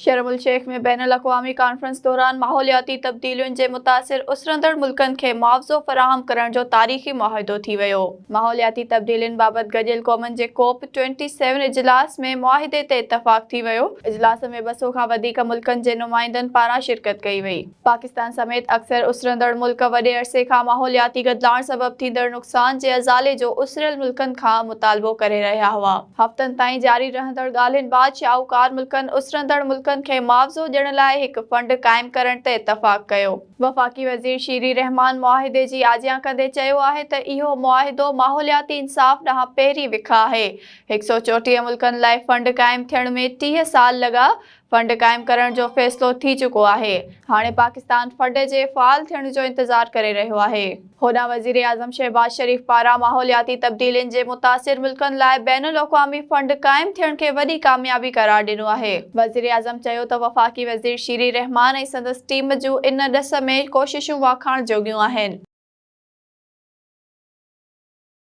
شرم الشيخ ۾ بين الاقوامي ڪانفرنس دوران ماحولياتي تبديلين جي متاثر اسرندڙ ملڪن کي معاوضو فراهم ڪرڻ جو تاريخي معاهدو ٿي ويو. ماحولياتي تبديلين بابت گڏيل قومن جي ڪوپ ٽوئنٽي سيون اجلاس ۾ معاهدي تي اتفاق ٿي ويو. اجلاس ۾ 200 کان وڌيڪ ملڪن جي نمائندن پاران شرڪت ڪئي وئي. پاڪستان سميت اڪثر اسرندڙ ملڪ وڏي عرصي کان ماحولياتي گدلاڻ سبب ٿيندڙ نقصان جي ازالي جو اسريل ملڪن کان مطالبو ڪري رهيا هئا. هفتن تائين جاري رهندڙ ڳالهين بعد شاهوڪار ملڪن اسرندڙ ملڪن کي معاوضو ڏيڻ لاء هڪ فنڊ قائم ڪرڻ تي اتفاق ڪيو. وفاقي وزير شيري رحمان معاهدي جي آجيان ڪندي چيو آهي ته اهو معاهدو ماحولياتي انصاف ڏانهن پهرين وک آهي. 134 ملڪن لاء فنڊ قائم ٿيڻ ۾ 30 سال لڳا، فنڊ قائم ڪرڻ جو فيصلو ٿي چڪو آهي، هاڻي پاڪستان فنڊ جي فعال ٿيڻ جو انتظار ڪري رهيو آهي. هوڏانهن وزيراعظم شهباز شريف پاران ماحولياتي تبديلين جي متاثر ملڪن لاء بين الاقوامي فنڊ قائم ٿيڻ کي وڏي ڪاميابي قرار ڏنو آهي. وزيراعظم چيو ته وفاقي وزير شيري رحمان ۽ سندس ٽيم جون ان ڏس ۾ ڪوششون واکاڻ جوڳيون آهن.